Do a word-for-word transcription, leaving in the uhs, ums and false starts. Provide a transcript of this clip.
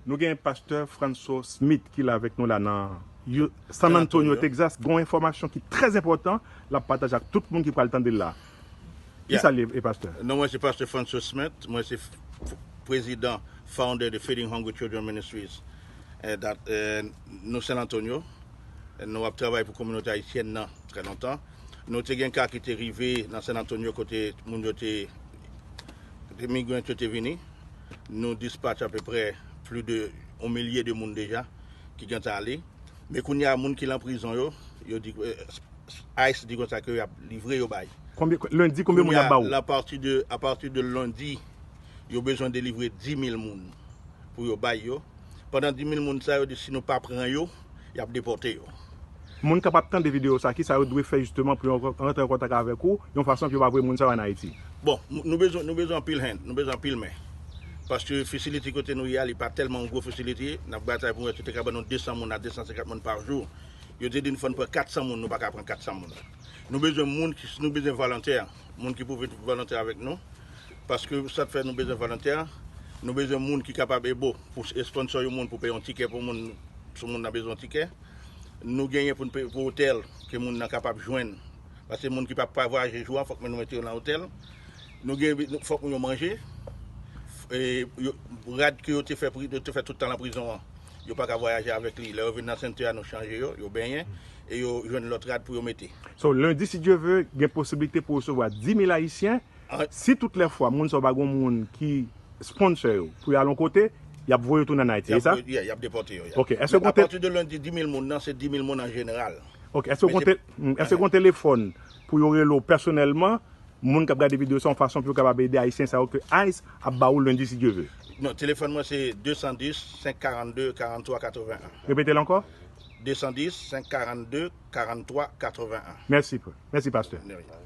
Nou gen pastè Franco Smith ki la avèk nou la nan Yu- San Antonio, Texas. Gen yon enfòmasyon ki trè enpòtan, l ap pataje ak tout moun ki pral tande l la. Ki sa l ye, e pastè? Non, mwen se pastè Franco Smith, mwen se f- f- prezidan, founder de Feeding Hungry Children Ministries, eh, dat- eh, nou San Antonio. Eh, nou ap travay pou kominote ayisyèn nan trè lontan. Nou te gen ka ki te rive nan San Antonio kote moun yo te, te migran yo te vini. Nou dispatch apeprè plis de yon milye de moun deja ki gentan ale. Men kounye a, moun ki lan prizon yo, yo di, eh, ICE di konsa ke y ap livre yo bay. Konbyen, lendi, konbyen moun y ap ba ou? Apati de, apati de lendi, yo bezwen delivre dis mil moun pou yo bay yo. Pandan dis mil moun sa, yo di si nou pa pran yo, y ap depòte yo. Moun k ap ap tande videyo sa, ki sa yo dwe fè jisteman pou yo rantre an kontak avèk ou, yon fason pou yo pa voye moun sa yo ann Ayiti? Bon, nou bezwen, nou bezwen anpil hand, nou bezwen anpil men. Paske fasilite kote nou ye a, li pa tèlman yon gwo fasilite. N ap batay pou nou wè si te ka ban nou de san moun a de san senkant moun pa jou. Yo te di n fò n pran kat san moun, nou pa ka pran kat san moun. Nou bezwen moun ki, nou bezwen volontè, moun ki pou vin volontè avèk nou. Paske sa k fè nou bezwen volontè, nou bezwen moun ki kapab ebo pou sponsor yon moun pou peye yon tikè pou moun, si moun nan bezwen yon tikè. Nou genyen pou n peye pou otèl ke moun nan kapab jwenn. Paske moun ki pa, pa vwayaje jou a, fòk nou mete yo nan otèl. Nou gen, fòk moun yo manje. E, yo, rad ke yo te fè, pri- yo te fè tout tan nan prizon an, yo pa ka vwayaje avèk li. Lè yo vin nan sentè a, nou chanje yo, yo benyen, e yo jwenn lòt rad pou yo mete. So, lendi, si Dye ve, gen posiblite pou resevwa dis mil Ayisyen. Ah. Si tout lè fwa moun sa yo pa gen moun ki sponsor yo pou y al yon kote, y ap voye yo tounen ann Ayiti, se sa? Y ap voye, yeah, y ap depòte yo, yeah. Ok, èske w konte? Men apati de lendi, dis mil moun nan, se dis mil moun an jeneral. Ok, èske w konte, mm, èske w konte telefòn pou yo rele w pèsonèlman, moun k ap gade videyo sa, yon fason pou yo kapab ede Ayisyen sa yo ke ICE ap ba ou lendi, si Dye ve? Non, telefòn mwen se de san dis, senk karannde, karanntwa katrevenn. Repete l ankò. De san dis, senk karannde, karanntwa katrevenn. Mèsi, mèsi, pastè. De rien.